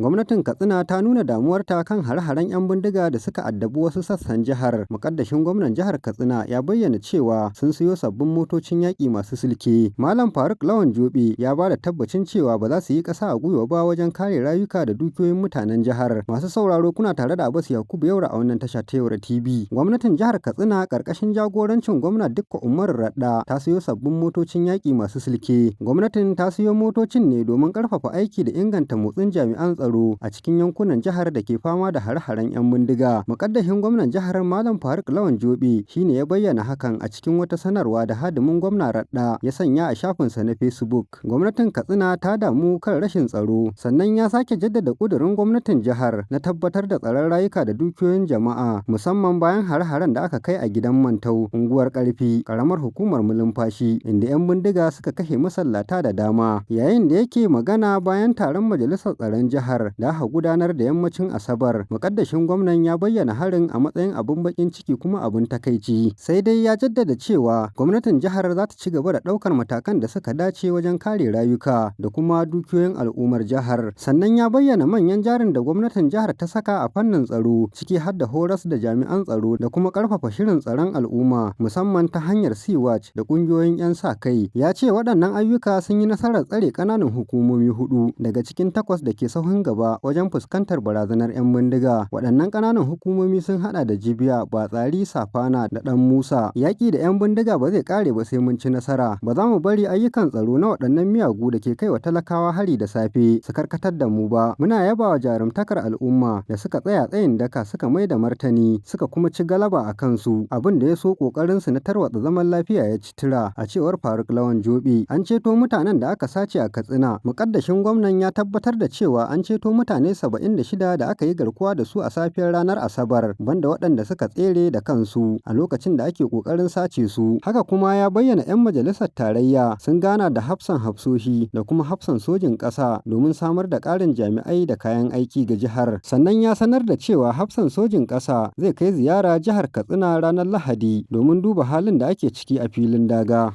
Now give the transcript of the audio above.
Gwamnatin Katsina ta nuna damuwarta kan hare-haren 'yan bindiga da suka addabi wasu sassan jihar. Muƙaddashin gwamnan jihar Katsina ya bayyana cewa sun siyo sabbin motocin yaƙi masu sulke. Malam Faruk Lawan Jobe ya ba da tabbacin cewa ba za su yi ƙasa a gwiwa ba wajen kare rayuka da dukiyoyin mutanen jihar. Masu sauraro, kuna tare da Abbas Yakubu Yaura a wannan tasha ta Yaura TV. Gwamnatin jihar Katsina ƙarƙashin jagorancin gwamna Dikko Umaru Radda ta siyo sabbin motocin yaƙi masu sulke. Gwamnatin ta siyo motocin ne domin ƙarfafa aiki da inganta motsin jami'an tsaro a cikin yankunan jihar da ke fama da hare-haren 'yan bindiga. Mukaddashin gwamnan jihar, Malam Faruk Lawan Jobe, shine ya bayyana hakan a cikin wata sanarwa da hadimin gwamna Radda ya sanya a shafinsa na Facebook. Gwamnatin Katsina ta damu kan rashin tsaro, sannan ya sake jaddada ƙudurin gwamnatin jihar na tabbatar da tsaron rayuka da dukiyoyin jama'a, musamman bayan hare-haren da aka kai a gidan Mantau, unguwar Karfi, ƙaramar hukumar Malumfashi, inda 'yan bindiga suka kashe masallata da dama. Yayin da yake magana bayan taron majalisar tsaron jihar da aka gudanar da yammacin Asabar, mukaddashin gwamnan ya bayyana harin a matsayin abin bakin ciki kuma abin takaici. Sai dai ya jaddada cewa gwamnatin jihar za ta ci gaba da ɗaukar matakan da suka dace wajen kare rayuka da kuma dukiyoyin al'ummar jihar. Sannan ya bayyana manyan jarin da gwamnatin jihar ta saka a fannin tsaro, ciki har da horas da jami'an tsaro da kuma ƙarfafa shirin tsaron al'umma, musamman ta hanyar Sea-Watch da ƙungiyoyin 'yan sa kai. Ya ce waɗannan ayyuka sun yi nasarar tsare ƙananan hukumomi huɗu daga cikin takwas da ke sahun gaba wajen fuskantar barazanar 'yan bindiga. Waɗannan ƙananan hukumomi sun haɗa da Jibiya, Batsari, Safana da Ɗan Musa. Yaƙi da 'yan bindiga ba zai ƙare ba sai mun ci nasara. Ba za mu bari ayyukan tsaro na waɗannan miyagu da ke kai wa talakawa hari da safe su karkatar da mu ba. Muna yaba wa jarumtakar al'umma da suka tsaya tsayin daka, suka mai da martani, suka kuma ci galaba a kansu. Abin da ya so ƙoƙarinsu na tarwatsa zaman lafiya ya ci tura, a cewar Faruk Lawan Jobe. An ceto mutanen da aka sace a Katsina. Muƙaddashin gwamnan ya tabbatar da cewa an ceto mutane 76 da aka yi garkuwa da su a safiyar ranar Asabar, banda waɗanda suka tsere da kansu a lokacin da ake ƙoƙarin sace su. Haka kuma ya bayyana 'yan majalisar tarayya sun gana da hafsan hafsoshi da kuma hafsan sojin ƙasa domin samar da ƙarin jami'ai da kayan aiki ga jihar. Sannan ya sanar da cewa hafsan sojin ƙasa zai kai ziyara jihar Katsina ranar Lahadi domin duba halin da ake ciki a filin daga.